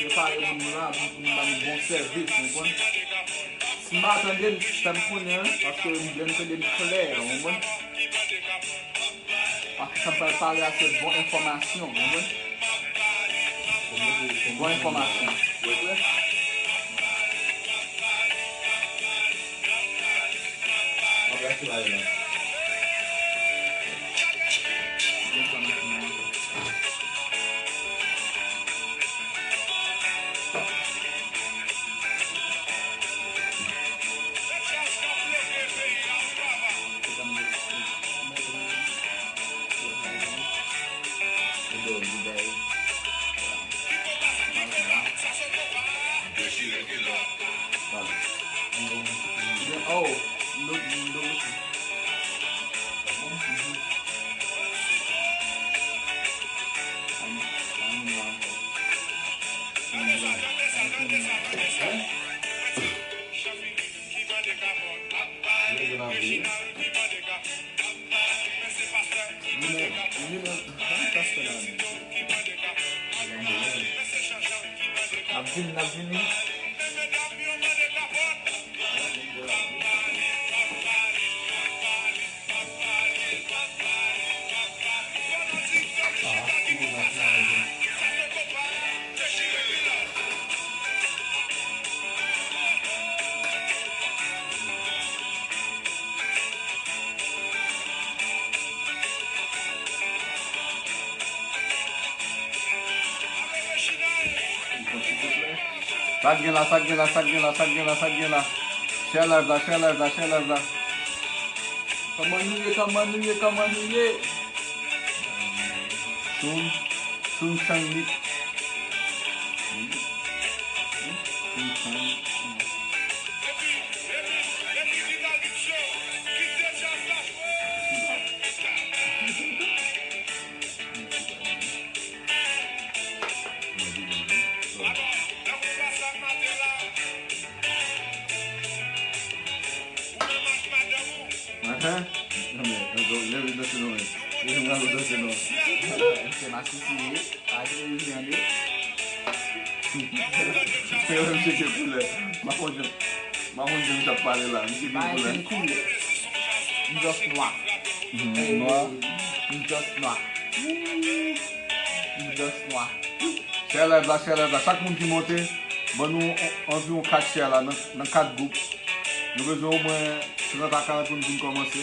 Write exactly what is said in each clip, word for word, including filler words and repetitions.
Prepare moun nan la pou, pou nou ba nou bon sèvis, ou konprann? Si m pa tande l, fè m konnen, paske m byen tande l klè, ou konprann? Paske sa m pral pale a se bon enfòmasyon, ou konprann? Bon enfòmasyon. Oh, look, look. N ap vini, n ap vini. Sa k gen la, sa k gen la, sa k gen la, sa k gen la, sa k gen la. Share live la, share live la, share live la. Kòman nou ye, kòman nou ye, kòman nou ye? Sun, Sun Chang Nik. Sun Chang Nik. Ahan. Leve danse non, men. Leve danse non. Se masisi ye. Pa vle li tande. Se yo menm cheke koulè. M pa konn jan, m pa konn jan misye ap pale la. Misye gen koulè. M just nwa. Mhm, nwa. M just nwa. M just nwa. Share live la, share live la. Chak moun ki monte, ban nou anviwon kat share la nan, nan kat gwoup. Nou bezwen omwen trant a karant moun vin kòmanse.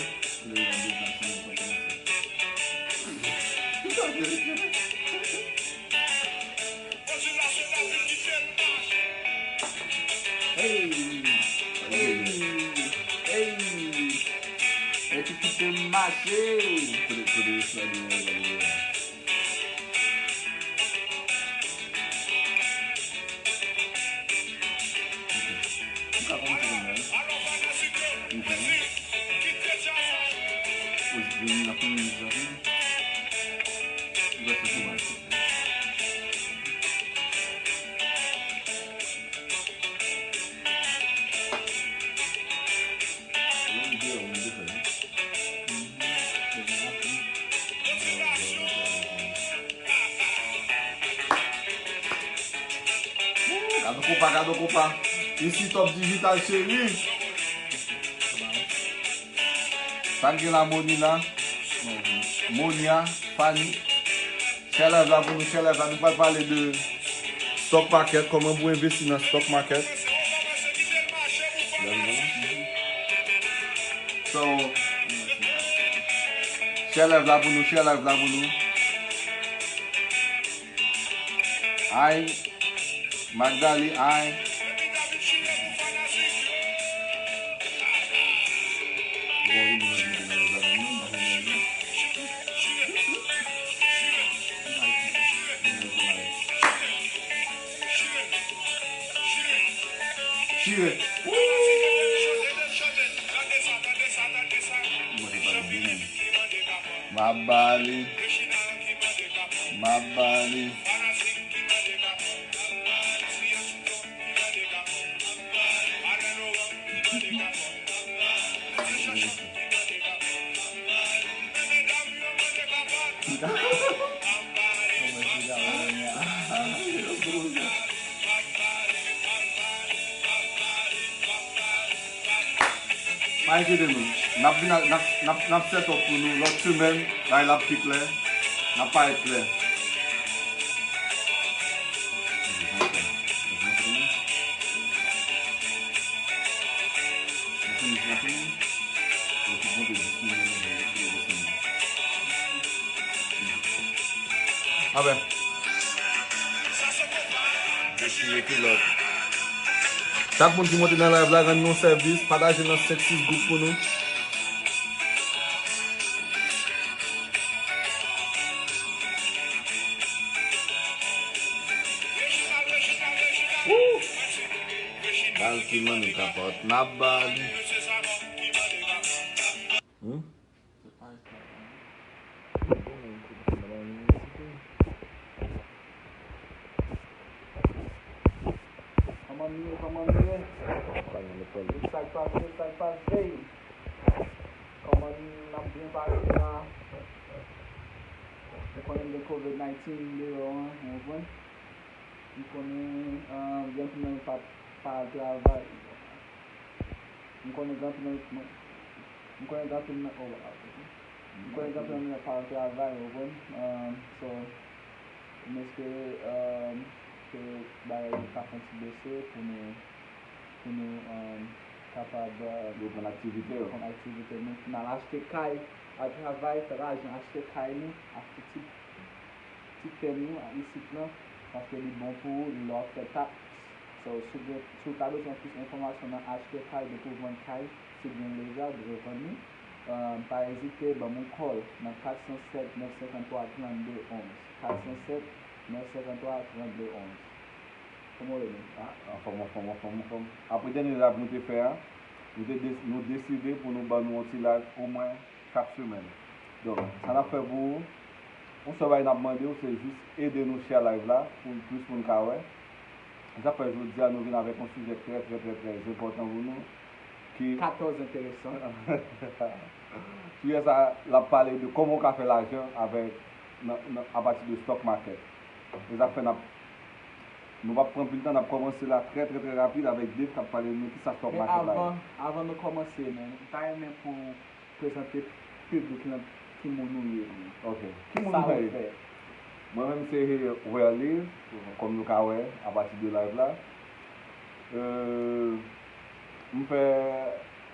Hey! Hey! Hey! Epi kite m mache! Kote, kote slide mwen, gade la. Ok. M ka kòmanse kòm sa, wi. Ok. Poz vini la pou mwen, sa vini. M va fè tou mache. Gado konpa, gado konpa. Isi Top Digital, cheri. Sa k gen la, Moni la? Monia, Fanny. Share live la pou nou, share live la. Nou pral pale de stock market, kòman pou envesti nan stock market. So, share live la pou nou, share live la pou nou. Ay, Magdali, ay. Chire. Woo! Mwen te pale byen menm. M ap ba li. M ap ba li. Pa enkyete nou. N ap vin a- n ap, n ap, n ap set up pou nou lòt semèn. Bagay la ap pi klè. N ap parèt klè. Amen. Chak moun ki monte nan live la, rann nou sèvis, pataje nan senk sis gwoup pou nou. Woo! Bal ki mande kapòt, n ap ba li. Hmm? Kòman nou ye, kòman nou ye? Sa k pase, sa k pase? Kòman n ap byen pase la? Ou konnen gen covid nineteen deyò an, ou konprann? M konnen, ah, gen anpil nan nou pa, pa al travay. M konnen gen anpil nan, m konnen gen anpil nan, oh, wow, ok. M konnen gen anpil nan nou pa al travay, ou konprann? Ah, so, m espere, ah, ke bagay yo ka fè yon ti bese pou nou, pou nou, ah, kapab, ah, reprann aktivite yo. Reprann aktivite nou, pou n al achte kay, al travay, fè lajan, achte kay nou, achte ti ti tè nou isit lan, paske li bon pou ou, lè w ap fè taks. So, si w gen, si w ta bezwen plis enfòmasyon nan achte kay, depi w vann kay, si w gen lezad, revann li, eh, pa ezite, ban m yon call nan kat san sèt, nèf senkanntwa, trannde onz. Kat san sèt, nèf senkanntwa, trannde onz. Kòman w ye menm? Ah, anfòm, anfòm, anfòm, anfòm. Apre dènye live nou te fè a, nou te de-, nou deside pou nou ban nou yon ti live omwen chak semèn. Donk, sa n ap fè pou ou, yon sèl bagay n ap mande w, se jis ede nou share live la, pou plis moun ka wè. E sa fè jodi a, nou vin avèk yon sijè trè, trè, trè, trè enpòtan pou nou, ki katòz enteresan. Sijè sa, l ap pale de kòman w ka fè lajan avèk, nan, nan, apati de stock market. E sa fè n ap, nou p ap pran anpil tan, n ap kòmanse la trè, trè, trè rapid avèk Dave k ap pale nou kisa stock market la ye. Men avan, avan nou kòmanse, men, m ta renmen pou prezante piblik lan ki moun ou ye menm. Ok. Ki moun ou ye? Mwen menm se Werly, kòm nou ka wè, apati de live la. Euh, m fè,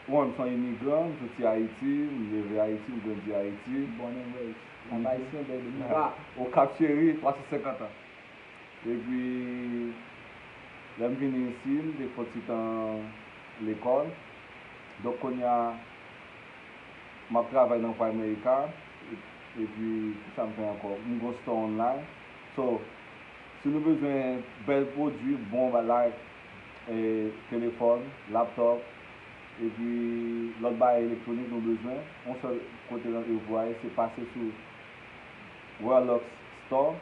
bon, m se yon imigran, m soti Ayiti, m leve Ayiti, m grandi Ayiti. Born and raised. M ap ayisyen, baby, m pa. Au Cap Chéri, twa san senkant an. Epi, lè m vini isit, m te fè yon ti tan lekòl. Donk, kounye a, m ap travay nan Primerica. E-, epi, kisa m fè ankò? M gon store online. So, si nou bezwen bèl pwodui, bon bagay, e, telefòn, laptòp, epi lòt bagay elektwonik nou bezwen, yon sèl kote randevo a ye, se pase sou Werlux Store,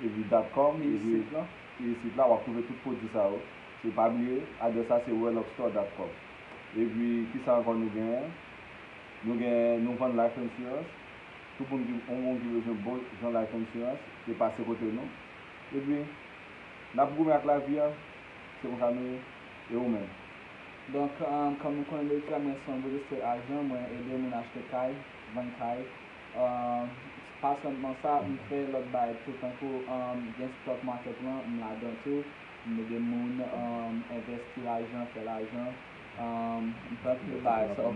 epi dot com, epi isit la, w ap twouve tout pwodui sa yo. Se pa bliye, adrès la se werluxstore dot com. Epi, kisa ankò nou genyen? Nou gen, nou vann life insurance. Tout moun ki, yon moun ki bezwen bon jan life insurance, li pase kote nou. Epi, n ap goumen ak lavi a. Se konsa nou ye. E ou menm? Donk, um, kòm nou konnen deja, mwen se yon registered agent, mwen ede moun achte kay, vann kay. Um, pa sèlman sa, m fè lòt bagay tou, tankou, um, gen stock market lan, m ladan tou. M ede moun, um, envesti lajan, fè lajan. Um, m fè anpil bagay. So,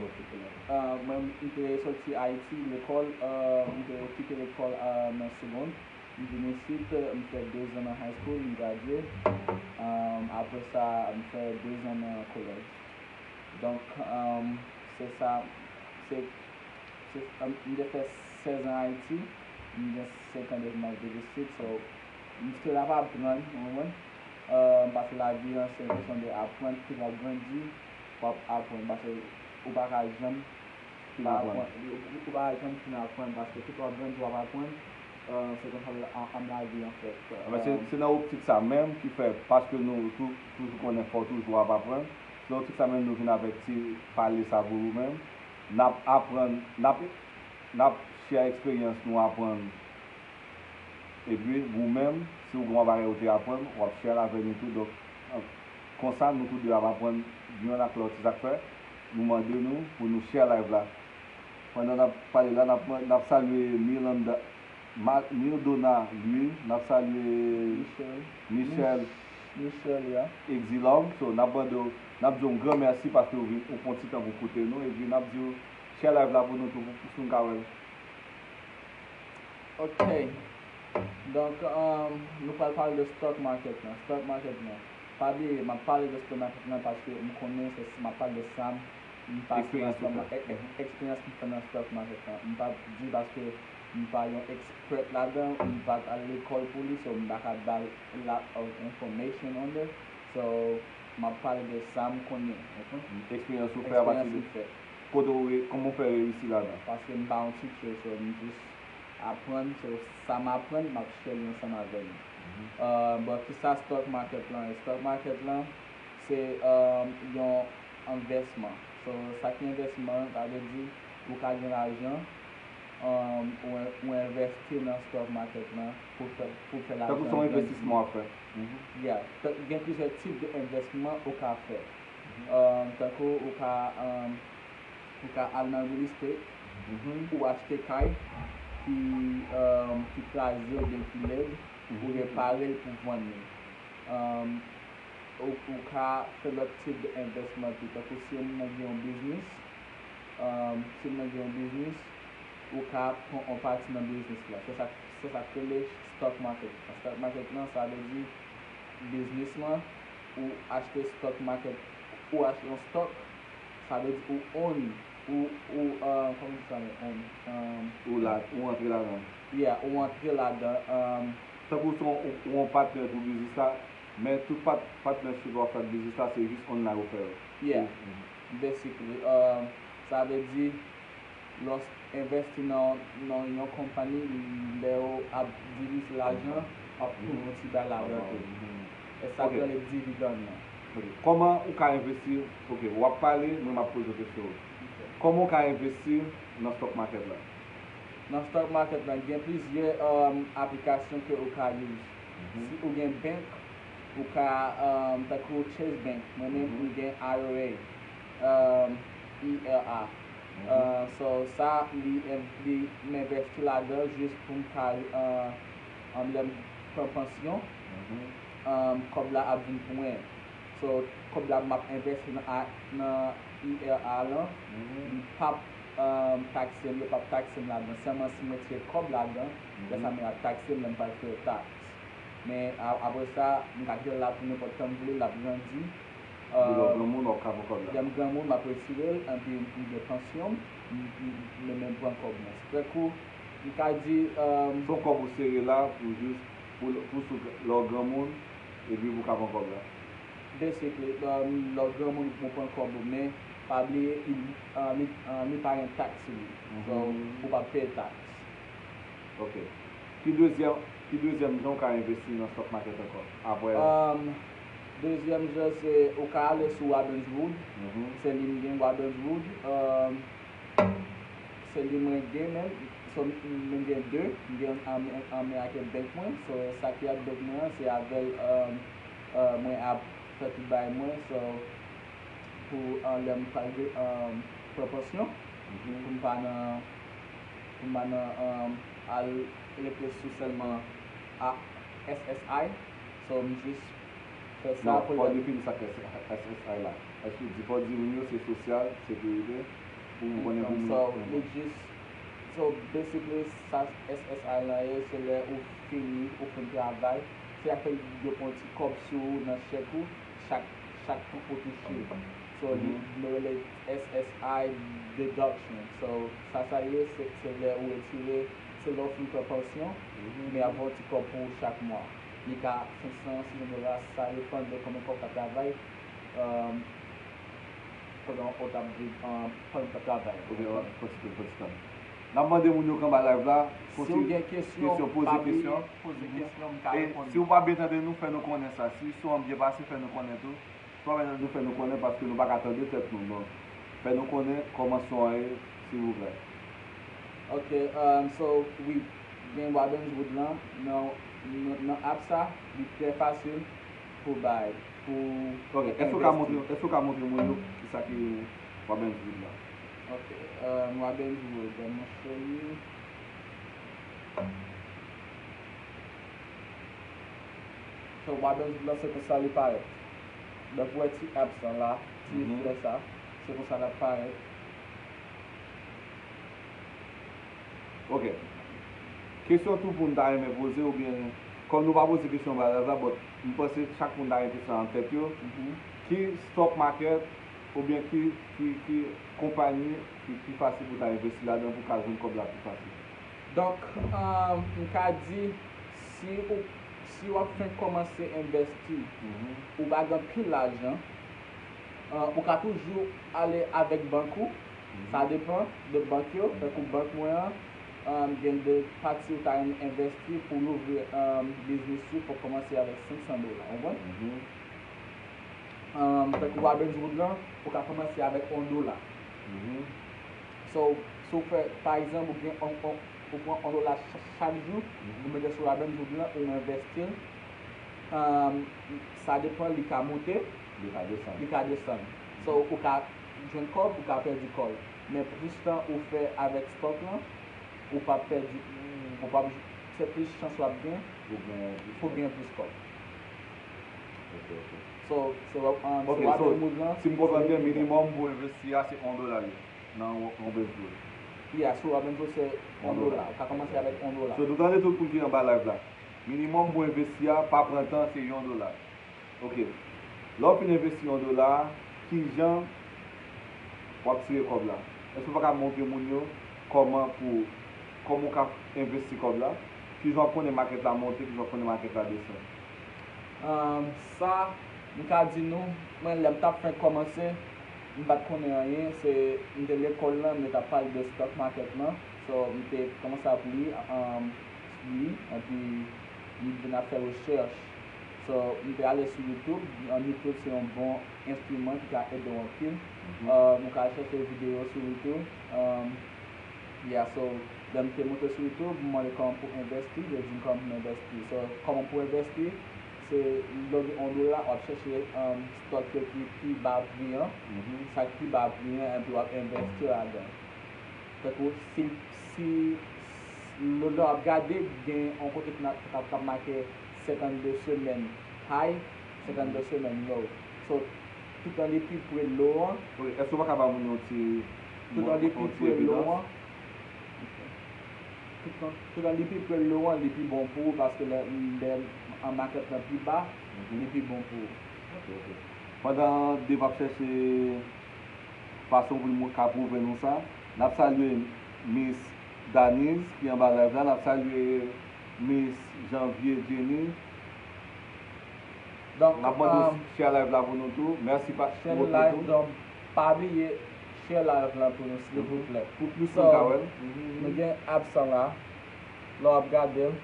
uh, mwen, m te soti Ayiti, lekòl, uh, m te kite lekòl, uh, nan segond. M vin isit, m fè de zan nan high school, m gradye. Um, apre sa, m fè de zan nan college. Donk, um, se sa, se, se, um, m te fè sèz an Ayiti, m gen senk an depi m al viv isit, so, m still ap aprann, ou konprann? Euh, paske lavi an, se yon kesyon de aprann, plis w ap grandi, w ap aprann, paske ou pa ka janm fin aprann. Ou, ou, ou pa ka janm fin aprann, paske tout w ap grandi, w ap aprann, euh, se konsa l, an, an lavi, anfèt. Anfèt, se, euh, se nan optik sa menm ki fè, paske nou tou-, toujou konnen fò w toujou ap aprann, se nan optik sa menm nou vin avèk ti pale sa pou nou menm. N ap aprann, n ap, n ap share eksperyans nou aprann. Epi, ou menm, si w gen yon bagay ou te aprann, w ap share l avè nou tou. Donk, konsa, nou tou de ap aprann youn ak lòt. Se sa k fè, nou mande nou pou nou share live la. Pandan n ap pale la, n ap, n ap salye Mirlanda, Ma- Mirdona Louis, n ap salye Michel. Michel Michel, ya. Exilom. So, n ap mande w, n ap di w yon gran mèsi paske w vin, ou pran ti tan pou koute nou. Epi n ap di w share live la pou nou tou, pou, pou nou ka wè l. Ok. Donk, um, nou pral pale de stock market lan. Stock market lan. Pa bliye, m ap pale de stock market lan paske m konnen se si m ap pale de sa, m pase nan Eksperyans ou stock fè. market, eksperyans m fè nan stock market lan. M p ap di paske m pa yon expert ladan, m pa t al lekòl pou li, so m pa ka ba l lot of information on it. So, m ap pale de sa m konnen, ou konprann? Eksperyans ou fè apati Eksperyans de m fè. Kote w re- kòman w fè reyisi ladan? Paske m pa yon teacher, so m jis aprann, so sa m aprann, m ap share li ansanm avè nou. Uh, but kisa stock market lan ye? Stock market lan, se um, yon envèsman. So, sa ki envèsman, sa vle di, ou ka gen lajan, um, ou, en- ou envèsti nan stock market lan pou fè, pou fè lajan Tankou se yon grandi. Envestisman w ap fè. Yeah, t- gen plizyè tip de envèsman ou ka fè. Um, tankou ou ka, um, ou ka al nan real estate, ou achte kay ki, um, ki kraze oubyen ki lèd, ou repare l pou vann li. Um, ou, ou ka fè lòt tip de envèsman tou, tankou si yon moun nan gen yon biznis, um, si moun nan gen yon biznis, ou ka pran yon pati nan biznis la. Se sa, se sa k rele stock market. Stock market lan, sa vle di biznis lan, ou achte stock market, ou achte yon stock, sa vle di ou own, ou, ou, uh, kòman di sa, own? Um, Ou la, ou antre ladan. Yeah, ou antre ladan. Um, Tankou se yon, ou, ou yon patnè pou biznis la, men tout pat, patnè sou w ap fè ak biznis la, se jis online ou fè yo. Yeah. Mhm. Basically, um, sa vle di, lòs envèsti nan, nan yon konpayi, lè yo ap divize lajan, ap pran yon ti bay ladan tou. E sa k rele dividann nan. Ok. Kòman ou ka envesti? Ok, w ap pale, mwen m ap poze w kesyon. Kòman ou ka envesti nan stock market la? Nan stock market la, gen plizyè um, aplikasyon ke ou ka use. Si ou gen bank, ou ka, um, tankou Chase Bank, mwen menm m gen I R A, um, I R A. Uh, so sa, li, li m envèsti ladan jis pou m ka, uh, um, lè m pran pansyon, um, kòb la ap vin pou mwen. So, kòb la m ap envèsti nan, a- nan I R A lan, li p ap um, takse m, yo p ap takse m ladan. Sèlman si mwen tire kòb ladan, lè sa m ap takse m, lè m pral fè taks. Men a- apre sa, m ka kite l la pou nenpòt tan m vle, l ap grandi. Depi w granmoun, w ap ka pran kòb la. Lè m granmoun, m ap retire l, epi m gen pansyon m, m- m- m- men m pran kòb mwen. Tankou, m ka di, um, Se yon kòb ou sere la pou jis, pou, pou sou, lè w granmoun, epi pou w ka pran kòb la. Basically, um, lè w granmoun ou pran kòb ou, men pa bliye, li, uh, li, uh, li pa gen taks sou li. So, ou p ap peye taks. Ok. Ki dezyèm, ki dezyèm jan w ka envesti nan stock market ankò? Apre. Um, dezyèm jan, se ou ka ale sou Robinhood. Se li m gen, Robinhood. Um, se li mwen gen menm. So, m- m- mwen gen de. M gen an an men ak bank mwen. So, sa ki ak bank mwen an, se avè l um, uh, mwen ap fè tout bagay mwen. So, pou uh, lè m pral de- um, pran pansyon, pou m pa nan, pou m pa nan um, al rete sou sèlman a S S I. So, m jis fè sa Non, pou fò w lè defini sa k S S I la. Èske w di, fò w di moun yo se sosyal, sekirite, pou moun konnen pou Income. moun. So, li jis, so, basically, sa S S I lan ye, se lè ou fini, ou fin travay, se sa k fè yo pran ti kòb sou ou nan chèk ou, chak, chak tan ou touche. So, li, nou rele S S I deduction. So, sa sa ye, se, se lè ou retire, se lè ou fin pran pansyon, men ap yon ti kòb pou ou chak mwa. Li ka senk san, sis san dola, sa depann de konbyen kòb w ka travay, um, pandan w t ap viv, um, pandan w t ap travay. Ok, pran ti tan, pran ti tan. N ap mande moun yo k anba live la, Si w gen kesyon, poze pa bliye, kesyon. Poze kesyon, m ka E reponn. Si w pa byen tande nou, fè nou konnen sa. Si son an byen pase, fè nou konnen tou. Si w pa byen tande nou, fè nou konnen paske nou pa ka tande tèt nou. Donk, fè nou konnen kòman son an ye, silvouplè. Ok, um, so, wi, gen Robinhood lan, nan, nan, nan app sa, li trè fasil pou bay, pou Ok, èske w ka montre, èske w ka montre moun yo kisa ki Robinhood la. Ok, um, Robinhood, mon cheri. So, Robinhood la, se konsa li parèt. Donk, ou wè ti apps lan la, ti flè sa, se konsa l ap parèt. Ok. Kesyon tou pou n ta renmen poze, oubyen, kòm nou pa poze kesyon bagay la, but m panse chak moun ta gen kesyon an tèt yo. Ki stock market, oubyen ki, ki, ki konpayi ki, ki fasil pou ta envesti ladan pou ka jwenn kòb la pi fasil? Donk, um, m ka di, si ou, si w ap fenk kòmanse envesti, ou pa gen anpil lajan, uh, ou ka toujou ale avèk bank ou. Sa depan de bank yo. Tankou bank mwen an, um, gen de pati ou ta renmen envesti pou louvri, um, biznis ou, fòk kòmanse avèk senk san dola, ou konprann? Um, tankou Robinhood lan, ou ka kòmanse avèk yon dola. So, si w fè, pa egzanp, ou gen on, on, ou pran yon dola cha- chak jou, ou mete sou Robinhood lan, ou envesti l, um, sa depan, li ka monte, Li ka desann. li ka desann. So, ou ka jwenn kòb, ou ka pèdi kòb. Men plis tan ou fè avèk stock lan, ou p ap pèdi, ou p ap, se plis chans w ap gen Pou gen plis pou gen plis kòb. Ok, ok. So, se wè, um, Ok, se wè so, Robinhood lan, si m konprann byen, minimòm pou envesti a se yon dola li nan Robinhood. Yeah, sou Robinhood se yon dola. Ou ka kòmanse avèk yon dola. So, nou tande tout moun ki anba live la. Minimòm pou envesti a, pa pran tan, se yon dola. Ok. Lè w fin envesti yon dola, kijan w ap tire kòb la? Èske w pa ka montre moun yo kòman pou, kòman w ka envesti kòb la? Kijan w ap konnen makèt la monte, kijan w ap konnen makèt la desann? Um, sa, m ka di nou, mwen, lè m t ap fenk kòmanse, m pa t konnen anyen. Se, m te lekòl lan, m te ap pale de stock market lan. So, m te kòmanse ap li, um, li, epi m vin ap fè rechèch. So, m te ale sou YouTube. Um, YouTube se yon bon enstriman ki ka ede w anpil. Um, ou ka chèche videyo sou YouTube. Um, yeah, so, lè m te monte sou YouTube, m mande kòman pou envesti, yo di m kòman pou m envesti. So, kòman pou envesti, se lè w gen yon dola, w ap chèche, um, stock yo ki pi ba pri an. Sa ki pi ba pri an, epi w ap envesti ladan. Tankou si, si lè w ap gade, gen yon kote k ap, k ap make senkannde semèn high, senkannde semèn low. So, toutan li pi pre low an, Ok, èske w pa ka ba moun yon ti toutan li pi yon ti pre low evidans? An, toutan, toutan li pi pre low an, li pi bon pou ou, paske lè, lè an makèt lan pi ba, li pi bon pou ou. Ok, ok. Pandan Dave ap chèche fason pou l ka pwouve nou sa, n ap salye Miss Daniz ki anba live la, n ap salye Miss Janvier Jenny. Donk, N ap mande um, w share live la pou nou tou. Mèsi pa share pou live, tou. Donk, pa bliye share live la pou nou, silvouplè. Pou plis moun ka wè l. Nou gen apps lan la, lè w ap gade l,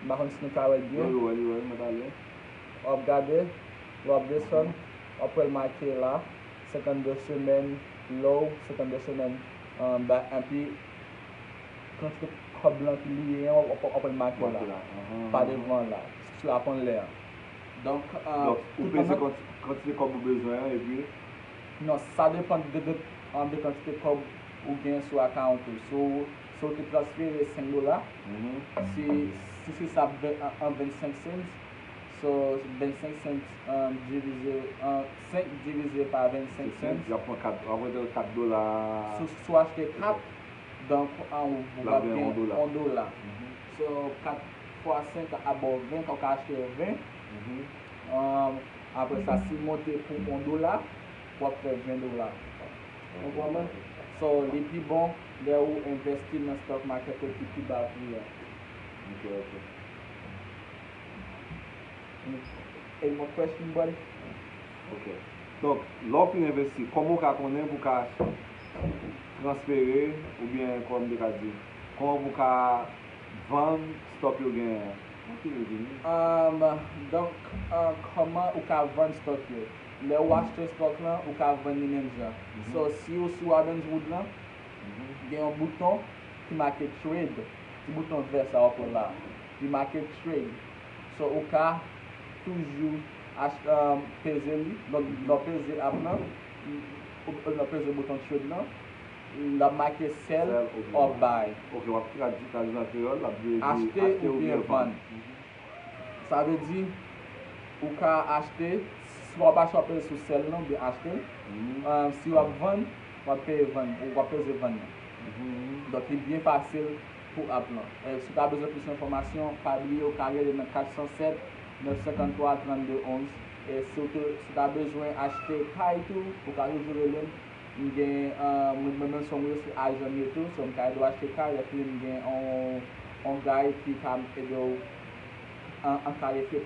m pa konn si nou ka wè l Yo, byen. yo wè l, yo wè l, mwen talè. W ap gade, w ap desann, w ap wè l make la, senkannde semèn low, senkannde semèn anba, epi kantite kòb lan ki li ye an, w ap, w ap wè l make la. Make la, ahan, Pa ahan. Devan la, sou la konn lè an. Donk, uh, Donk, ou peze kant- kantite kòb ou bezwen an, epi Non, sa depann de, de, um, de kantite kòb ou gen sou account ou. Si w, si w te transfere senk dola, si, si se sa ven- an, an vennsenk cents, so vennsenk cents, um, divize, an senk divize pa vennsenk cents, y ap pran kat, y ap pran kat dola. Si, si w achte kat, donk, an, ou, ou L ap ap gen gen yon dola. yon dola. So, kat fwa senk ap ba w ven, ou ka achte ven. Um, apre sa, si l monte pou yon dola, w ap fè ven dola. Ou konprann? So, li pi bon lè ou envesti nan stock market yo ki pi ba pri a. Ok, ok. Any more question, buddy? Ok. Donk, lè w fin envesti, kòman w ka konnen pou w ka transfere, oubyen kòman m te ka di, kòman pou w ka vann stock yo genyen an? Mwen ki vin vini. Um, donk, uh, kòman ou ka vann stock yo? Lè ou achte stock lan, ou ka vann li menm jan. So, si ou sou Robinhood lan, gen yon bouton ki make trade, ti bouton vè sa w ap wè la. Li make trade. So, ou ka toujou ach- um, peze li. Donk, lè w peze app lan, ou, ou peze bouton trade lan, l ap make sell or buy. Ok, w ap tradui, tradui an kreyòl, l ap vle di achte oubyen vann. Sa vle di, ou ka achte, si w ap achte, w ap peze sou sell lan oubyen achte. Si w ap vann, w ap peye vann, ou w ap peze vann nan. Donk, li byen fasil pou app lan. E si w ta bezwen plis enfòmasyon, pa bliye ou ka rele nan kat san sèt, nèf senkanntwa, trannde onz. E si w te, si w ta bezwen achte kay tou, ou ka toujou rele m. M gen, mwen, mwen menm se yon real estate agent m ye tou, so m ka ede w achte kay, epi m gen yon, yon guy ki ka ede w an, an kalifye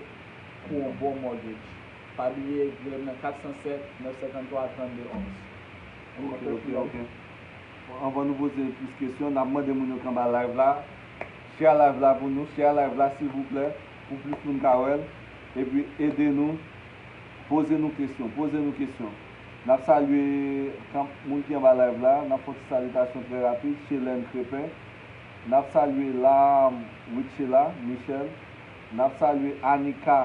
pou yon bon mortgage. Pa bliye, rele m nan kat san sèt, nèf senkanntwa, trannde onz. Ok, ok, ok. Anvan nou poze plis kesyon, n ap mande moun yo k anba live la, share live la pou nou, share live la silvouplè, pou plis moun ka wè l, epi ede nou, poze nou kesyon, poze nou kesyon. N ap salye kan-, moun ki anba live la, n ap fè yon ti salitasyon trè rapid, Chelène Crépin, n ap salye la, Richela Michel, n ap salye Anika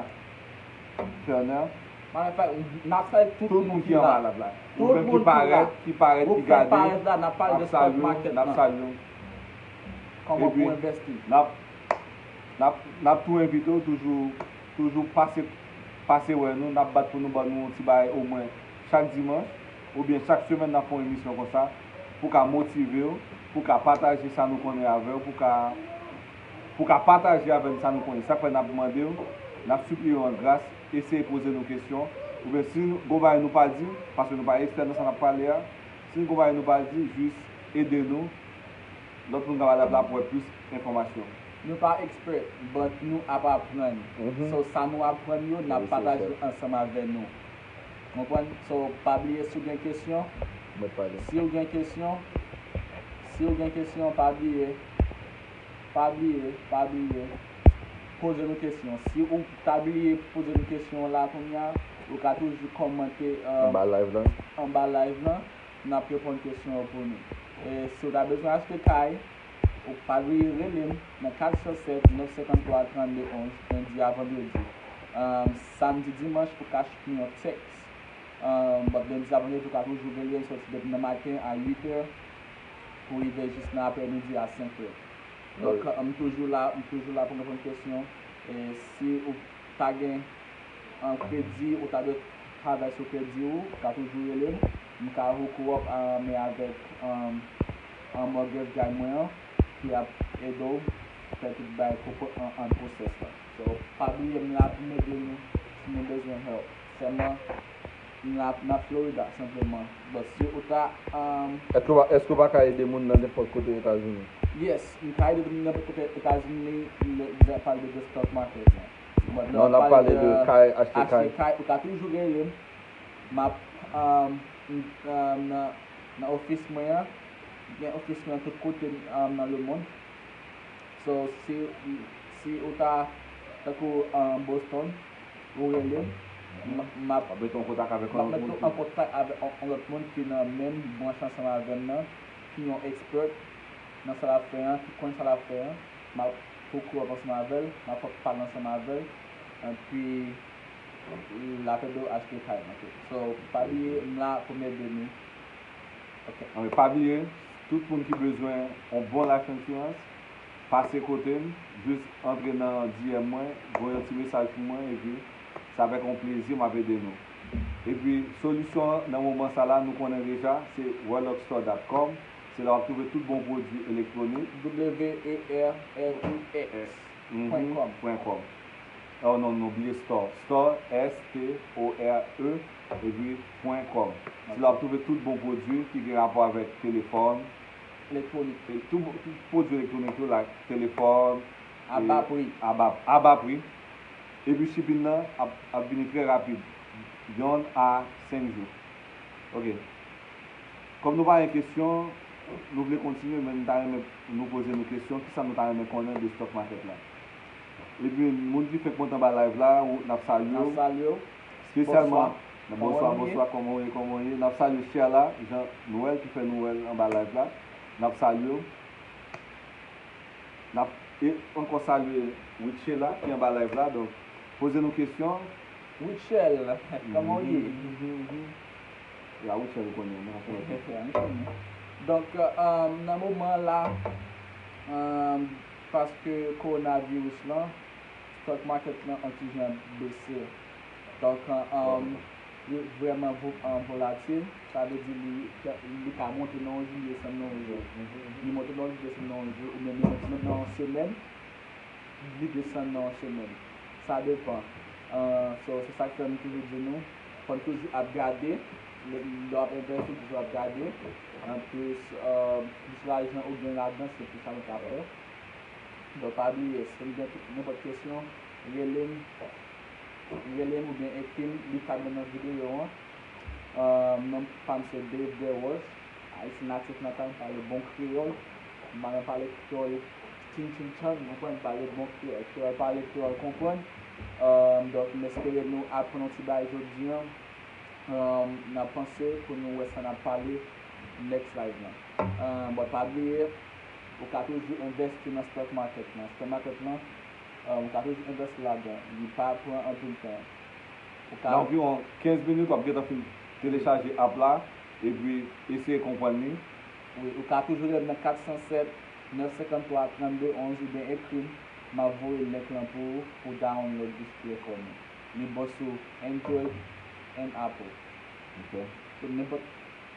Turner. Matter of fact, n ap salye tout moun ki anba live la. Tout moun ki parèt, ki parèt, ki gade, n ap salye w, n ap salye w. Epi, n ap, n ap, n ap tou envite w toujou, toujou pase, pase wè nou, n ap bat pou nou ban nou yon ti bagay omwen chak dimanch, oubyen chak semèn n ap fè yon emisyon konsa, pou ka motive w, pou ka pataje sa nou konnen avè w, pou ka, pou ka pataje avè n sa nou konnen. Sa k fè n ap mande w, n ap sipliye w an gras, eseye poze nou kesyon, oubyen si nou gon bagay nou pa di, paske nou pa ekspè nan sa n ap pale a, si nou gon bagay nou pa di, jis ede nou, lòt moun k ap pale la pou wè plis enfòmasyon. Nou pa ekspè, but nou ap aprann. So, sa nou aprann yo, n ap pataje ansanm avè nou. Konprann? So, pa bliye si w gen kesyon, si w gen kesyon, si w gen kesyon, pa bliye, pa bliye, pa bliye, poze nou kesyon. Si ou ta bliye poze nou kesyon la kounye a, ou ka toujou kòmante, um, anba live la. Anba live la, n ap reponn kesyon yo pou nou. E si w ta bezwen achte kay, ou pa bliye rele m nan kat san sèt, nèf senkanntwa, trannde onz, lendi a vandredi. Um, samdi, dimanch, ou ka shoot m yon text. Um, but lendi a vandredi, ou ka toujou rele m soti depi nan maten a uit è pou rive jis nan aprèmidi a senk è. Donk, m toujou la, m toujou la pou m reponn kesyon. E si ou ta gen, um, kredi, ou ta dwe travay sou kredi ou, ou ka toujou rele m. M ka hook ou up, um, men avèk, um, um, mortgage guy mwen an, ki ap ede w fè tout bagay pou, pou, an, an pwosès la. So, pa bliye m la pou m ede nou si nou bezwen help. Sèlman, m la, m nan Florida, senpleman. But si ou ta, um, Èske w pa, èske w pa ka ede moun nan nenpòt kote Etazini? Yes, m ka ede moun nan nenpòt kote Etazini, lè, lè n ap pale de stock market la. But lè w ap pale de kay, achte kay, ou ka toujou rele m. M ap, um, m, um, nan, nan ofis mwen an, gen ofis mwen an tout kote, um, nan lemonn. So, si, si ou ta, tankou, um, Boston, ou rele m, m, m ap, m ap mete w an kontak avèk yon lòt moun ki, m ap mete w an kontak avèk yon, yon lòt moun ki nan menm branch ansanm avè m nan, ki yon expert nan sa l ap fè an, ki konn sa l ap fè an, m ap hook ou up ansanm avè l, m ap fè w pale ansanm avè l, epi l ap ede w achte kay nan tou. So, pa bliye, m la pou m ede nou. Ok. Anben, pa bliye, tout moun ki bezwen yon bon life insurance, pase kote m, jis antre nan D M mwen, voye yon ti mesaj pou mwen, epi se avèk yon plezi m ap ede nou. Epi, solisyon an, nan moman sa la, nou konnen deja, se werluxstore dot com. Se la w ap twouve tout bon pwodui elektwonik. W E R L U X pwen kòm. Pwen kòm. Oh non, non, bliye store. Store, S T O R E, epi pwen kòm. Se la w ap twouve tout bon pwodui ki gen rapò avèk telefòn. Elektwonik. E tout, tout pwodui elektwonik yo la, telefòn, a ba pri. A ba, a ba pri. Epi shipping nan ap, ap vini trè rapid. Yonn a senk jou. Ok. Kòm nou pa gen kesyon, nou vle kontinye, men nou ta renmen nou poze nou kesyon, kisa nou ta renmen konnen de stock market la? Epi, moun ki fenk monte anba live la, ou, n ap salye w. N ap salye w. Espesyalman, bonswa, bonswa, kòman w ye, kòman w ye? N ap salye Shella, Jean Noël ki fè nou wè l anba live la. N ap salye w. N ap e ankò salye Richela ki anba live la. Donk, poze nou kesyon. Richel, kòman w ye? Mhm, mhm, mhm. Rawichel ou konnen, nan fè lòt. Donk, um, nan moman la, um, paske kowonaviris lan, stock market lan an ti jan bese. Donk, um, li vrèman vo- um, volatil, sa vle di li, li ka monte nan yon jou, li desann nan yon jou. Li monte nan yon jou, li desann nan yon jou, oubyen li monte nan yon semèn, li desann nan yon semèn. Sa depan. Uh, so, se sa k fè m toujou di nou, fò n toujou ap gade, lè lè w ap envesti, toujou ap gade. Anplis, uh, plis lajan ou gen ladan, se plis sa nou ka fè. Donk, pa bliye, si n gen tout nenpòt kesyon, rele m, rele m oubyen ekri m, li ka gen nan videyo an. Uh, non pa m se Dave Deroche, Ayisyen natif natal, m pale bon kreyòl, m pa nan pale kreyòl chin chin chan, ou konprann, m pale bon kreyòl, kreyòl pale, kreyòl konprann. Uh, donk, m espere nou aprann yon ti bagay jodi an. Um, n ap panse pou nou wè sa n ap pale next live lan. Um, but pa bliye, ou ka toujou envesti nan stock market lan. Stock market lan, um, ou ka toujou envesti ladan. Li pa pran anpil tan. Ou ka Nan anviwon kenz minit, w ap gentan fin telechaje app la, epi eseye konprann li. Wi, ou ka toujou rele m nan kat san sèt, nèf senkant twa, trannde onz oubyen ekri m, m ap voye link lan pou ou, pou download li sou telefòn ou. Li bon sou Android and Apple. Ok. So, nenpòt,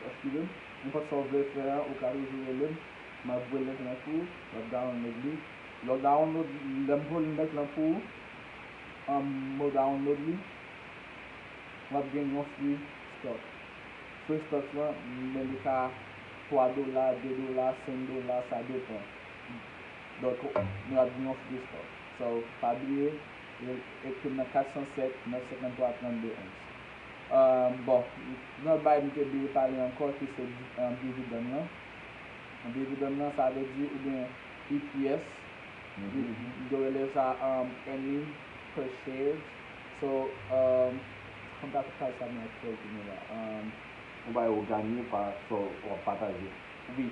excuse me, nenpòt sa w vle fè a, ou ka toujou rele m. M ap voye link lan pou ou, w ap download li. Lè w download, lè m voye link lan pou ou, um, ou download li, w ap gen yon free stock. Free stock lan, men li ka twa dola, de dola, senk dola, sa depan. Donk, nou ap gen yon free stock. So, pa bliye, e- ekri m nan kat san sèt, nèf senkant twa, trannde onz. Uh, bon, nan bagay m te bliye pale ankò, ki se di- um, dividann lan. Dividann lan, sa vle di, oubyen E P S, yo rele sa, um, earning per share. So, um, kòm ta kay sa mwen fè kounye la. Um, Ou bay ou ganye pa sa w ap pataje. Wi.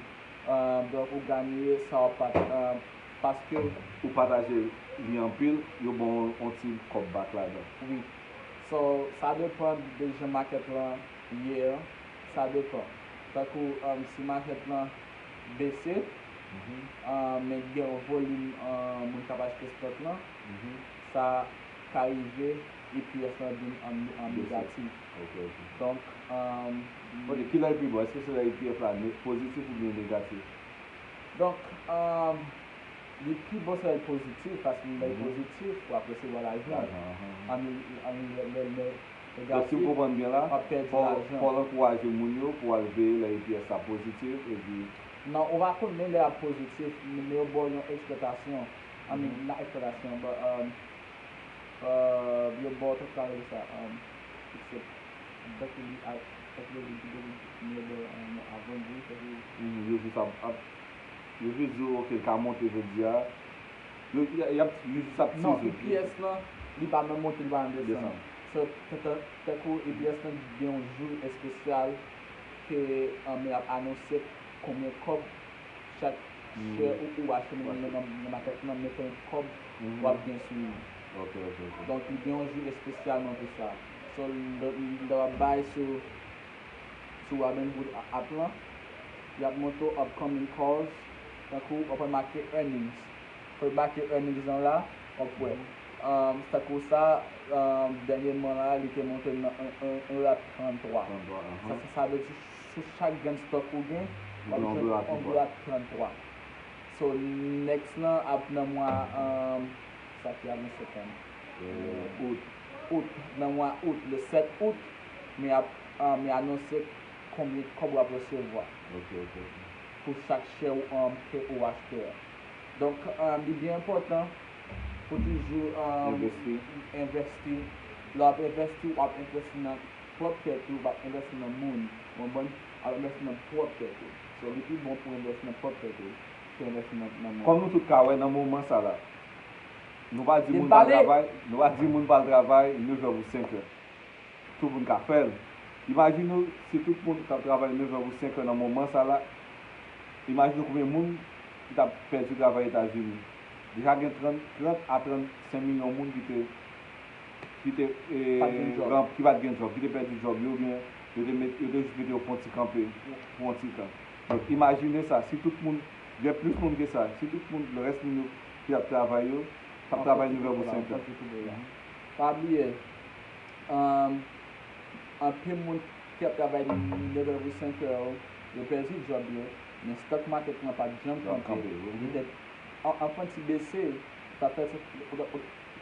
Um, donk, ou ganye sa w ap pat- um, paske Ou pataje li anpil, yo ba w yon ti kòb back ladan. Wi. So, sa depann de jan market lan ye an. Sa depann. Tankou, um, si market lan bese, Mhm. um, men gen yon volim, um, moun k ap achte stock lan, Mhm. sa ka rive E P S lan vin an, an Bese. Negatif. Ok, ok. Donk, um, Ok, ki lè l pi bon? Èske se lè E P S la ne- pozitif oubyen negatif? Donk, um, li pi bon se lè l pozitif, paske lè l Mhm. pozitif, w ap resevwa lajan. Lajan, aha. An, an, lè, lè, lè Donk, si m konprann byen la, fò, fò l ankouraje moun yo pou al veye lè E P S la pozitif, epi Non, ou pa konnen lè y ap pozitif, men yo ba w yon eksplwatasyon. I mean, Mhm. Not eksplwatasyon, but, um, uh, yo ba w, sa k rele sa, um, it's a, dakò, li a, dakò, li, li, li, li, li, um, avan di, dakò. Mhm, yo jis ap, ap, yo jis di w, ok, l ka monte jodi a. Yo, y a, y ap, yo jis ap Non, tize. E P S lan, li pa nan monte, li pa nan desann. Desann. So, tan- tan- tankou E P S lan gen yon jou espesyal ke, um, y ap anonse konbyen kòb chak Hmm. share ou, ou achte nan, nan, nan, nan makèt lan, men konbyen kòb Hmm. w ap gen sou li. Ok, ok, ok. Donk, li gen yon jou espesyalman pou sa. So, lè, lè w ap bay sou, sou Robinhood a- app lan, y ap montre w upcoming calls, tankou w ap make earnings. Fò w make earnings lan la, w ap wè. Hmm. Um, tankou sa, um, dènyèman la, li te monte nan yon, yon, yon dola trannntwa. Trannntwa, aha. Sa, sa, sa vle di sou chak grenn stock ou gen, w ap jwenn yon dola trannntwa. So, next lan ap nan mwa, um, sa ki avan septanm. Euh, out. Out, nan mwa out, le sèt out, men ap, um, men anonse konbyen kòb w ap resevwa. Ok, ok, ok. Pou chak share ou, um, ke ou achte a. Donk, um, li byen enpòtan pou toujou, um, envesti. Envesti. Lè w ap envesti, w ap envesti nan pwòp tèt ou, w ap envesti nan moun. Ou konprann? W ap envesti nan pwòp tèt ou. So, li pi bon pou envesti nan pwòp tèt ou ke envesti nan, nan moun. Kòm nou tout ka wè nan moman sa la, nou pa di moun pa travay, nou pa di moun pa al travay nevè pou senkè. Tout moun ka fè l. Imajine w, si tout moun t ap travay nevè pou senkè nan moman sa la, imajine w konbyen moun ki t ap pèdi travay Etazini. Deja gen trant, trant a trannsenk milyon moun ki te, ki te, eh, pa t gen djòb, ki pa t gen djòb, ki te pèdi djòb yo, oubyen Yo te met, yo te jis mete yo pou yon ti kanpe, pou yon ti tan. Donk, imajine sa, si tout moun, gen plis moun ke sa, si tout moun, le rès moun yo ki ap travay yo, t ap travay nou vè pou senk an. Pa bliye, um, anpil moun ki ap travay nan development center yo, yo pèdi djòb yo, men stock market lan pa t janm kanpe. Li te an, an fè ti bese, sa fè,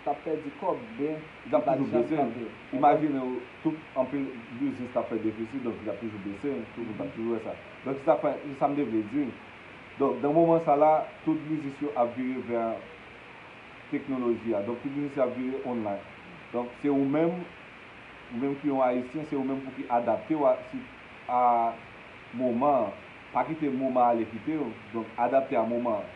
t ap pèdi kòb, men li pa t janm kanpe. Imajine w, tout anpil biznis t ap fè defisi, donk li t ap toujou bese, tout moun t ap toujou wè sa. Donk se sa fè, se sa m te vle di. Donk nan moman sa la, tout biznis yo ap vire vè teknoloji a. Donk tout biznis yo ap vire online. Donk se ou menm, ou menm ki yon Ayisyen, se ou menm pou ki adapte w a, si, a moman an. Pa kite moman ale kite w. Donk adapte a moman an.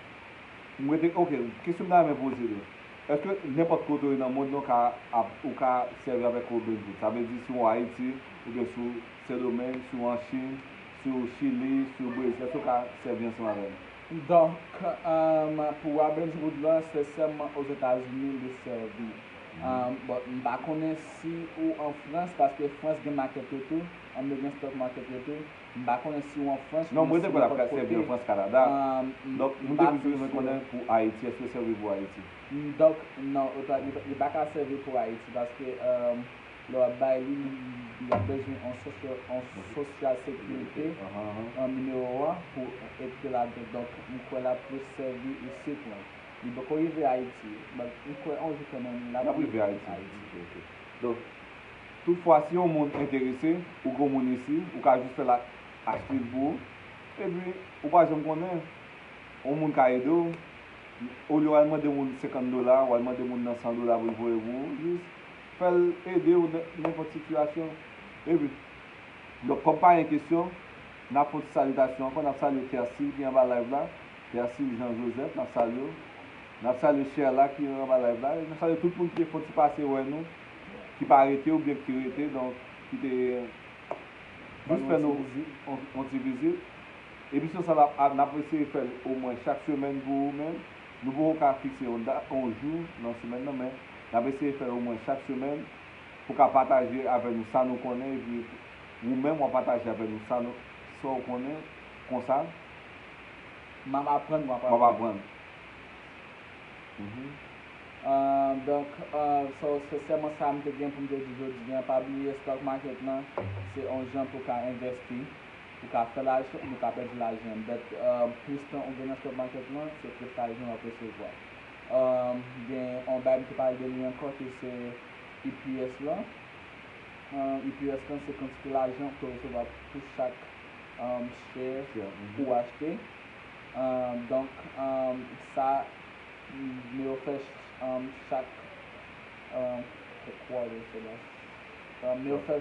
M rete, ok, kesyon m ta renmen poze tou. Èske nenpòt kote w ye nan mond lan w ka ap, ou ka sèvi avèk Robinhood? Sa vle di si w Ayiti, oubyen si w Sendomeng, si w an Chin, si w Chili, si w Brezil, èske w ka sèvi ansanm avè nou? Donk, um, pou Robinhood lan, se sèlman Ozetazini li sèvi. Um, bon, m pa konnen si ou an Frans, paske Frans gen market yo tou, um, yo gen stock market yo tou. M pa konnen si w an Frans. Non, mwen te kwè l ap ka sèvi an Frans, Kanada. Donk, mwen te bezwen konnen pou Ayiti, èske l sèvi pou Ayiti? Donk, non, li pa ka sèvi pou Ayiti, paske lè w ap bay li, li ap bezwen yon social security, nimewo a pou ekri ladan. Donk, m kwè l ap plis sèvi isit la. Li poko rive Ayiti, but m kwè yon jou kanmenm l ap rive Ayiti. Donk, toutfwa, si yon moun enterese, ou gen yon moun isi, ou ka jis fè l achte l pou ou. Epi, ou pa janm konnen, yon moun ka ede w. Olye w al mande moun senkant dola, w al mande moun nan san dola pou l voye pou ou, jis fè l ede w nan nenpòt sitiyasyon. Epi, donk, kòm pa gen kesyon, n ap fè yon ti salitasyon ankò, n ap salye Tersil ki anba live la, Tersil Jean Joseph, n ap salye w. N ap salye Sherla ki anba live la, e n ap salye tout moun ki te fè yon ti pase wè nou, ki pa rete oubyen ki rete, donk, ki te jis fè nou yon ti vizit. Emisyon sa la, n ap eseye fè l omwen chak semèn pou ou menm. Nou poko ka fikse yon dat, yon jou nan semèn nan, men n ap eseye fè l omwen chak semèn pou w ka pataje avè nou sa nou konnen, epi ou menm w ap pataje avè nou sa nou, sa w konnen, konsa. M ap aprann, w ap aprann. W ap aprann. Donk, se sèlman sa m te gen pou m te di jodi a. Pa bliye, stock market lan, se yon jan pou w ka envèsti, pou w ka fè lajan, pou w ka pèdi lajan. But, plis tan ou gen nan stock market lan, se plis lajan w ap resevwa. Gen yon bagay m te pale de li ankò, ki se E P S lan. E P S lan, se kantite lajan ou resevwa pou chak share ou achte. Donk, sa, men yo fè chak, quarter, se la. Men yo fè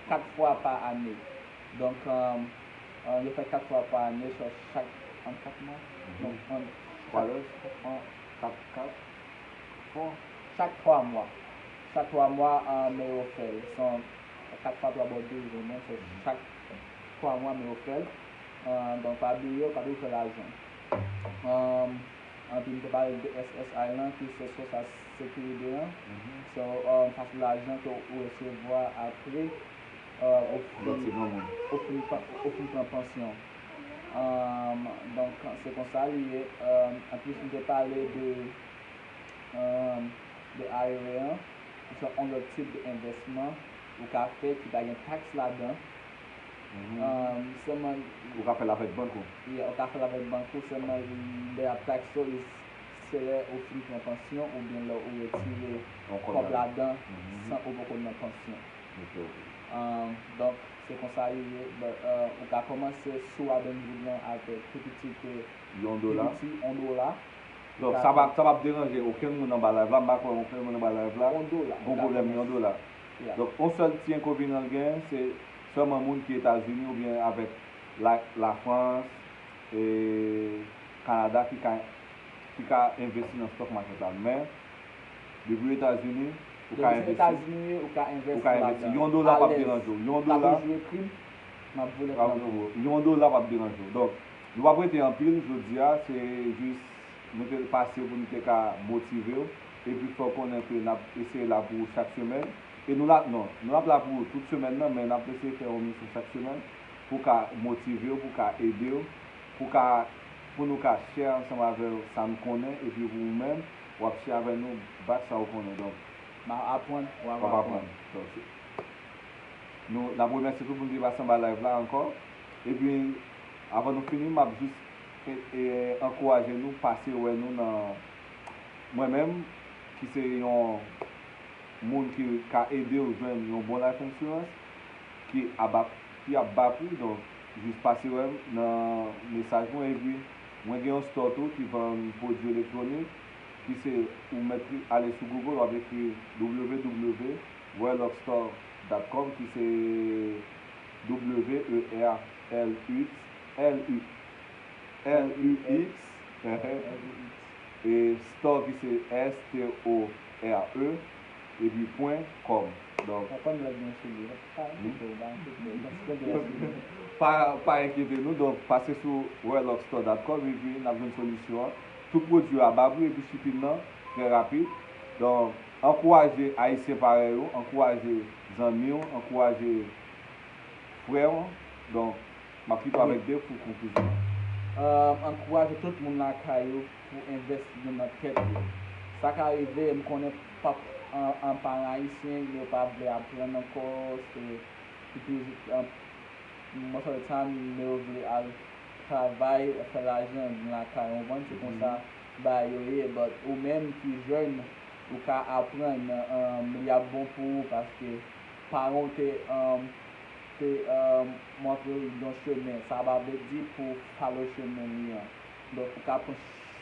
kat fwa pa ane. Donk, yo fè kat fwa pa ane, so chak, kat mwa? Non, kat, kat, kat, kat fwa. Chak twa mwa. Chak twa mwa, men yo fè l. Se kat fwa twa, bon, douz jou, men se chak twa mwa, men yo fè l. Donk, pa bliye, ou ka toujou fè lajan. Anpi m te pale de S S I lan, ki se Social Security an. So, sa se lajan ke ou resevwa apre ou fin, ou fin pran pansyon. Donk, se konsa li ye. Anplis, m te pale de, de I R A an, ki se yon lòt tip de envèsman ou ka fè ki pa gen taks ladan. Sèlman. Ou ka fè l avèk bank ou. Yeah, ou ka fè l avèk bank ou, sèlman lè y ap takse w, se lè ou fin pran pansyon oubyen lè ou retire kòb ladan san ou poko nan pansyon. Donk, se konsa li ye. Ou ka kòmanse sou Robinhood lan avèk pi piti ke yon dola. Donk, sa p ap, sa p ap deranje okenn moun anba live la. M pa kwè okenn moun anba live la gon pwoblèm yon dola. Donk, yon sèl ti enkonvenyan l genyen, se sèlman moun ki Etazini oubyen avèk la, Lafrans, e Kanada ki ka, ki ka envesti nan stock market la. Men, depi w Etazini, ou ka envesti. Ou ka envesti. Yon dola p ap deranje w. Yon dola. Yon dola p ap deranje w. Donk, nou p ap rete anpil jodi a, se jis nou te pase pou nou te ka motive w, epi fè w konnen ke n ap eseye la pou ou chak semèn. E nou la, non, nou ap la pou tout semèn nan, men n ap eseye fè yon emisyon chak semèn pou ka motive w, pou ka ede w, pou ka, pou nou ka share ansanm avè w sa n konnen, epi pou ou menm, w ap share avè nou back sa w konnen. Donk, M ap aprann, w ap w ap aprann. aprann. Donk, nou, n ap remèsye tout moun ki pase anba live la ankò. Epi, avan nou fini, m ap jis e, e, ankouraje nou pase wè nou nan mwen menm, ki se yon moun ki ka ede w jwenn yon bon life insurance, ki ap, ki ap ba pri, donk jis pase wè m nan mesaj mwen, epi mwen gen yon store tou ki vann pwodui elektwonik, ki se ou mèt ale sou Google, w ap ekri w w w werluxstore dot com, ki se W E R L U X, L U, L U X, e store ki se S T O R E, epi pwen com. Donk, Papa m lè gen sou li, pa enkyete w, pa enkyete w, pa enkyete w. pa, pa enkyete nou, donk pase sou werluxstore dot com epi n ap jwenn solisyon an. Tout pwodui a ba pri epi shipping nan trè rapid. Donk, ankouraje Ayisyen parèy ou, ankouraje zanmi w, ankouraje frè w. Donk, m ap kite w avèk Dave pou konklizyon an. Um, ankouraje tout moun lakay yo pou envesti nan tèt yo. Sa ka rive, m konnen pa, an, an paran ayisyen, yo pa vle aprann ankò, se, because, um, most of the time, yo vle al travay, fè lajan lakay, w konprann? Se konsa bagay yo ye, but ou menm ki jèn, ou ka aprann, um, li ap bon pou ou, paske paran w te, um, te, um, montre w yon chemen, sa pa vle di pou w follow chemen li an. Donk, ou ka pran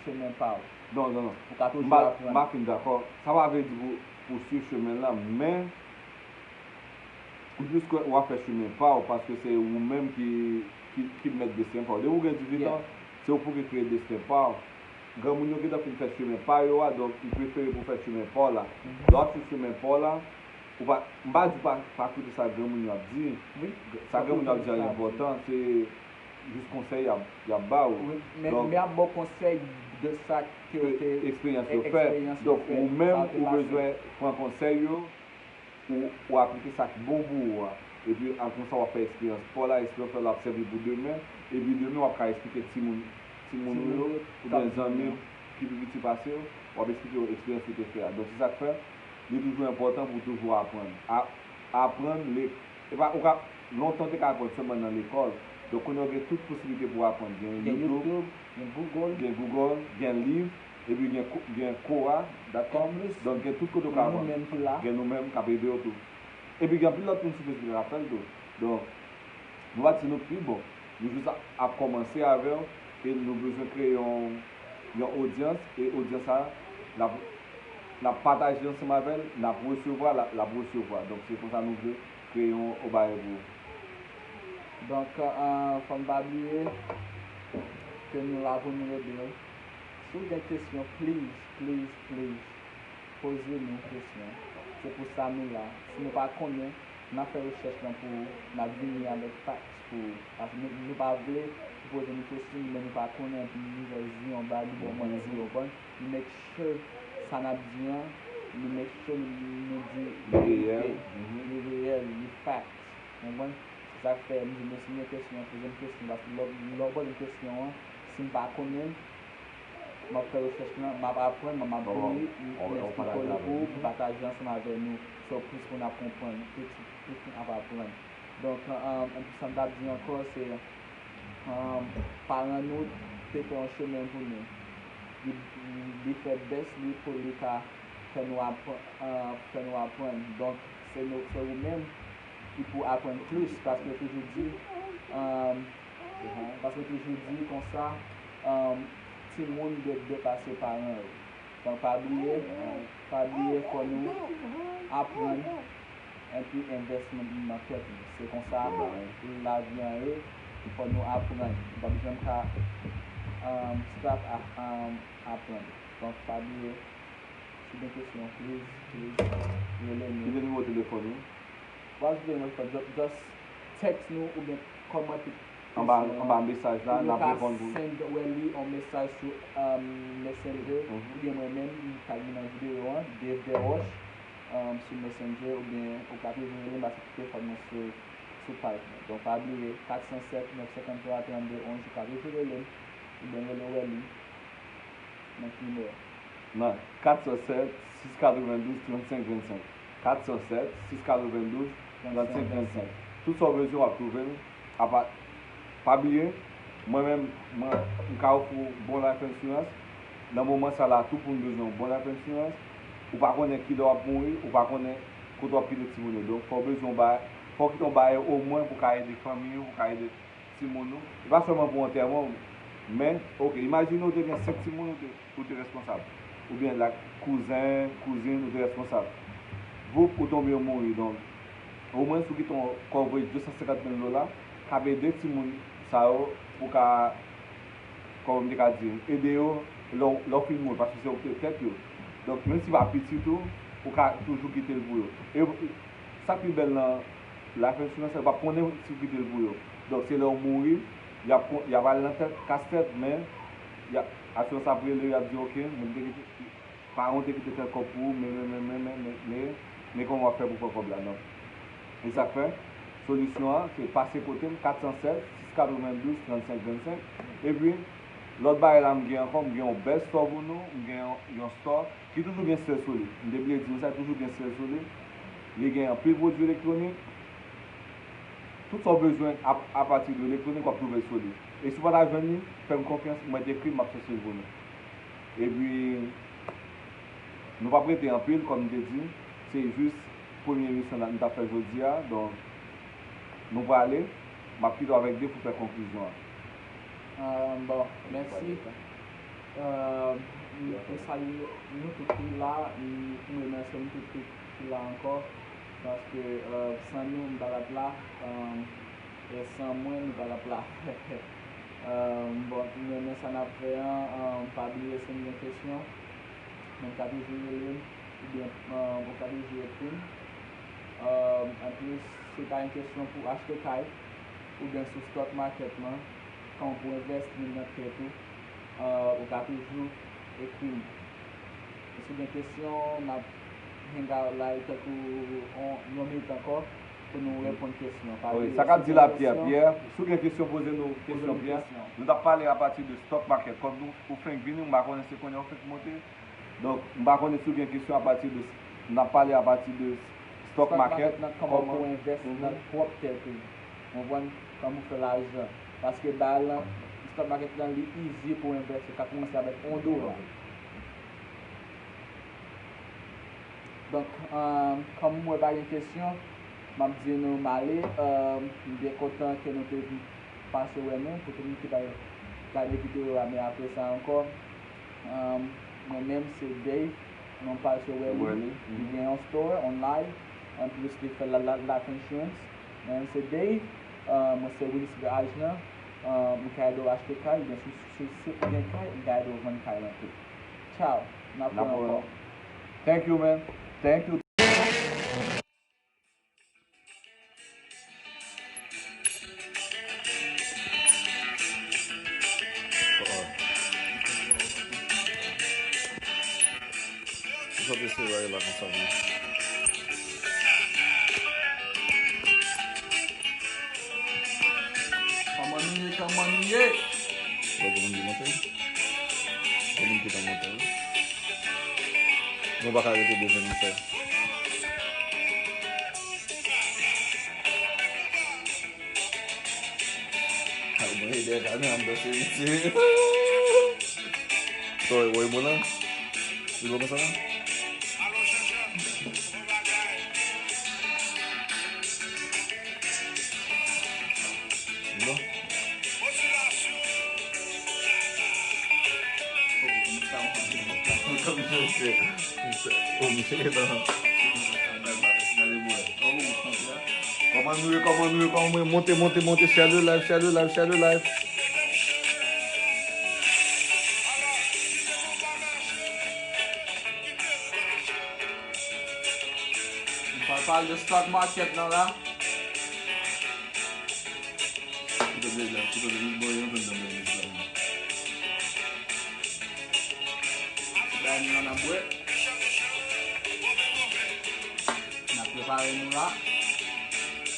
chemen pa w. Non, non, non. Ou ka M toujou pa, m aprann. pa fin dakò. Sa pa vle di pou, pou swiv chemen lan, men m plis kwè w ap fè chemen pa w, paske se ou menm ki, ki, ki mèt desten pa w. Depi w gen dizuit an, se ou pou ki kreye desten pa w. Granmoun yo gentan fin fè chemen pa yo a, donk, li prefere pou w fè chemen pa w la. Lè w ap swiv chemen pa w la, ou pa, m pa di pa, pa koute sa granmoun yo ap di. Wi. Sa granmoun yo ap di a enpòtan, se jis konsèy y ap, y ap ba w. Wi, men, Donk, men y ap ba w konsèy de sa ke yo te eksperyans yo e- fè. eksperyans yo Donk, fè, ou menm, sa yo te ou pase. Bezwen pran konsèy yo, ou, ou aplike sa k bon pou ou a. Epi, an konsa, w ap fè eksperyans pa w la, eksperyans pa w la ap sèvi pou demen. Epi, demen, w ap ka eksplike timoun, timoun ou yo, Timoun yo, oubyen k ap zanmi vini. w Ki pi piti pase w, w ap eksplike yo eksperyans ou te fè a. Donk, se sa k fè, li toujou enpòtan pou w toujou aprann. A, aprann, le, e pa, ou ka, lontan, w te ka aprann sèlman nan lekòl. Donk, kounye a, w gen tout posiblite pou w aprann. Gen Gen YouTube, YouTube, gen Google, gen Google, gen liv, epi gen, ko- gen Quora dot com. Gen plus. Donk, gen tout kote w ka Nou aprann. menm tou la. Gen nou menm k ap ede w tou. Epi, gen anpil lòt moun sou Facebook k ap fè l tou. Donk, nou pa di se nou k pi bon. Nou jis ap, ap kòmanse avè w, e nou bezwen kreye yon, yon odyans, e odyans sa, n ap, n ap pataje ansanm avè l, n ap resevwa, l ap, l ap resevwa. Donk, se konsa nou vle kreye yon, yon bagay pou ou. Donk, uh, fò n pa bliye ke nou la pou nou ede w. Si w gen kesyon, please, please, please, poze nou kesyon. Se pou sa nou la. Si nou pa konnen, n ap fè rechèch lan pou ou, n ap vini avèk facts pou ou. Paske nou, nou pa vle ou poze nou kesyon, men nou pa konnen, epi nou fè zi yon bagay, nou ba w manti, ou konprann? Nou make sure sa n ap di an, nou make sure nou, nou di Li reyèl. verite, li reyèl, li facts, ou konprann? Se sa k fè m di nou, si w gen kesyon, poze m kesyon, paske lè, lè w poze m kesyon an, si m pa konnen l, m ap fè rechèch lan, m ap aprann, m ap vini, m, m eksplike w li pou ou, m pataje ansanm avè nou. So, plis moun ap konprann, plis, plis moun ap aprann. Donk, um, sa m t ap di ankò, se, um, paran nou te fè yon chemen pou nou. Li, li fè bès li pou li ka fè nou apr-, uh, fè nou aprann. Donk, se nou, se ou menm ki pou aprann plis, paske yo toujou di, um, paske yo toujou di konsa, um, timoun dwe depase paran yo. Donk, pa bliye, pa bliye, fò nou aprann epi envèsti nan, nan tèt nou. Se konsa lavi an ye, fò nou aprann. Nou pa janm ka, um, stop a, um, aprann. Donk, pa bliye, si w gen kesyon, please, please, rele nou. Kite nimewo telefòn ou. W ap jwenn nou, just, just text nou oubyen kòmante Anba, anba mesaj la, n ap reponn pou. Ou ka send Welly yon mesaj sou, um, Messenger, oubyen mwen menm, m tag li nan videyo an, Dave Desroches. um, sou Messenger oubyen ou ka toujou rele m pase tout telefòn mwen sou, sou paj mwen. Donk, pa bliye, kat san sèt, nèf senkanntwa, trannde onz, ou ka toujou rele m oubyen rele Welly nan ki nimewo? Nan kat san sèt, sis katrevendouz, trannsenk vennsenk. Kat san sèt, sis katrevendouz, trannsenk vennsenk. Tout sa w bezwen, w ap twouve m. Apa, pa bliye, mwen menm, mwen, m ka ofri w bon life insurance. Nan moman sa la, tout moun bezwen yon bon life insurance. Ou pa konnen kilè w ap mouri, ou pa konnen kote w ap kite timoun yo. Donk, fò w bezwen yon bagay, fò w kite yon bagay omwen pou w ka ede fanmi w, pou w ka ede timoun ou. E pa sèlman pou antèman w, men, oke, imajine w te gen senk timoun ou te, ou te responsab. Oubyen la, kouzen, kouzin, ou te responsab. Voup, ou tonbe, ou mouri. Donk, omwen si w kite yon coverage de san senkant mil dola, k ap ede timoun sa yo pou ka, kòman m te ka di, ede yo lè w, lè w fin mouri, paske se ou ki te tèt yo. Donk, menm si pa pitit ou, ou ka toujou kite l pou yo. E sa k pi bèl nan life insurance, yo p ap konnen si w kite l pou yo. Donk, se lè w mouri, y ap, y ap al nan tèt, kas tèt, men y ap, asirans ap rele, y ap di, "Oke, men m te kite, paran w te kite tèl kòb pou ou, men, men, men kòman w ap fè pou w fè kòb la?" Donk, e sa k fè, solisyon an, se pase kote m, kat san sèt, sis katrevendouz, trannsenk vennsenk. Epi, lòt bagay la, m gen ankò, m gen yon bèl store pou nou, m gen yon, yon store ki toujou gen sèl sou li. M te bliye di nou sa, toujou gen sèl sou li. Li gen anpil pwodui elektwonik. Tout sa w bezwen a, apati de elektwonik, w ap twouve l sou li. E si w pa ta jwenn li, fè m konfyans, mwen te ekri, m ap chèche l pou nou. Epi, nou p ap rete anpil, kòm m te di, se jis premye emisyon n ap, n t ap fè jodi a. Donk, nou prale, m ap kite w avèk Dave pou fè konklizyon an. Ah, bon, mèsi. Ah, m, m salye nou tout ki la, m, m remèsye nou tout ki, ki la ankò, paske, ah, san nou, m pa t ap la, ah, e san mwen, nou pa t ap la. Ah, bon, m renmen sa n ap fè an, ah, pa bliye si n gen kesyon, nou ka toujou rele m, oubyen, ah, ou ka toujou ekri m. Ah, anplis, si w ta gen kesyon pou achte kay, oubyen sou stock market lan, kòman pou envèsti nan tèt ou, ah, ou ka toujou ekri m. E si w gen kesyon, n ap hang out la, tankou yon, yon minit ankò, pou nou reponn kesyon. Pa bliye, sa k ap di la, Pyè, Pyè, si w gen kesyon, poze nou kesyon, Pyè. Nou t ap pale apati de stock market. Kòm nou, ou fenk vini, m pa konnen se kounye a ou fenk monte. Donk, m pa konnen si w gen kesyon apati de, n ap pale apati de stock market, kòman pou envèsti nan pwòp tèt ou. Konprann? Kòman pou fè lajan. Paske bagay lan, stock market lan, li easy pou envèsti, ka kòmanse avèk yon dola. Donk, um, kòm m wè pa gen kesyon, m ap di nou m ale. Um, m byen kontan ke nou te vin pase wè nou, pou tout moun ki pa gade videyo a, men apre sa ankò, um, mwen menm se Dave, non pa l se Welly. Li gen yon store online, anplis li fè la, la, life insurance. Mwen menm se Dave, um, mwen se real estate agent, um, m ka ede w achte kay, oubyen si, si, si w gen kay, m ka ede w vann kay lan tou. Ciao. N ap wè ankò. Thank you, man. Thank you. Ou sot eseye bagay la konsa vre. Kòman nou ye, kòman nou ye? Bon, gen moun ki monte. Gen moun ki pa monte, wi. Mwen pa ka rete devan misye. Ay, mwen ede gade an danse, mesye. Sa w wè mwen la? Li bon konsa la? Non. Kòman nou ye, kòman nou ye, kòman nou ye? Monte, monte, monte, share the live, share the live, share the live. Nou pral pale de stock market nan la. Kite de la, kite de la, bon, yon tonn nan men. Bay nou nan bwè. Pare nou la.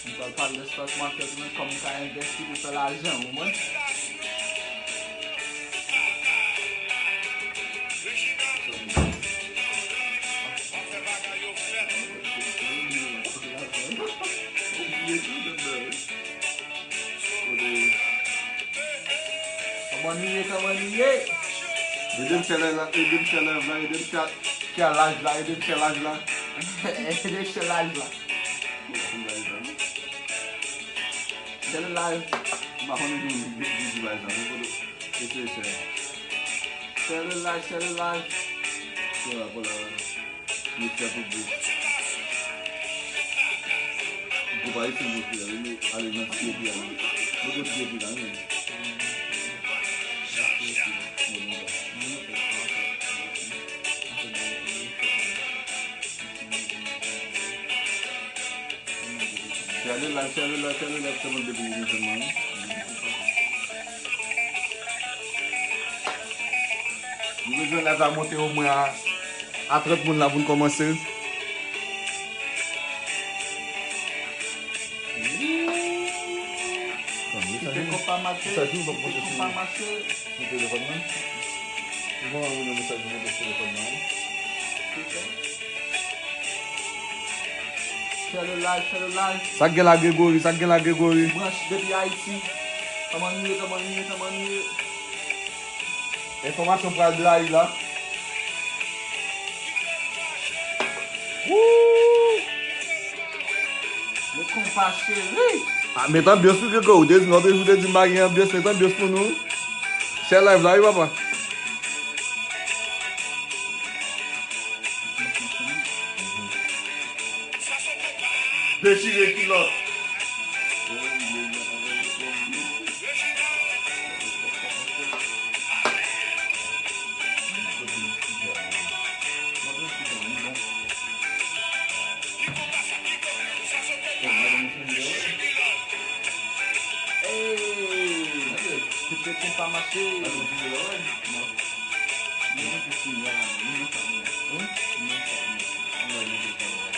Nou pral pale de stock market, men kòm ka envesti pou fè lajan, ou konprann? Kòman nou ye, kòman nou ye? Ede m share live la, ede m share live la, ede m share, share live la, ede m share live la. Ede m share live la. Share live. M pa konnen ki moun ki di live la, men kote, eseye share. Share live, share live. Share la, kola la. Yo fè pou gwo. Gwo pa itil nou fè, yo ale nan ti epi ale. Nou gen ti epi la, men. Share live, share live, share live, sèlman depi nou gen sèlman. Nou bezwen live la monte omwen a, a trant moun la pou n kòmanse. Kite konpa mache, kite konpa mache. Sou telefòn nan. Ou pa wè yon mesaj ki monte sou telefòn nan, wi. Share le live, share le live. Sa k gen la, Gregory? Sa k gen la, Gregory? Branch depi Ayiti. Kòman nou ye, kòman nou ye, kòman nou ye? Enfòmasyon pral blayi la. Woo! Men konpa cheri. Ah, met anbyans wi, Gregory. Ou te di, non, te, ou te di m pa gen anbyans, met anbyans pou nou. Share live la, wi, papa. Dechire kilòt. Ey, kote konpa mache. Mwen gen pou fini a la, mwen gen sa mwen. Wi, mwen gen sa mwen.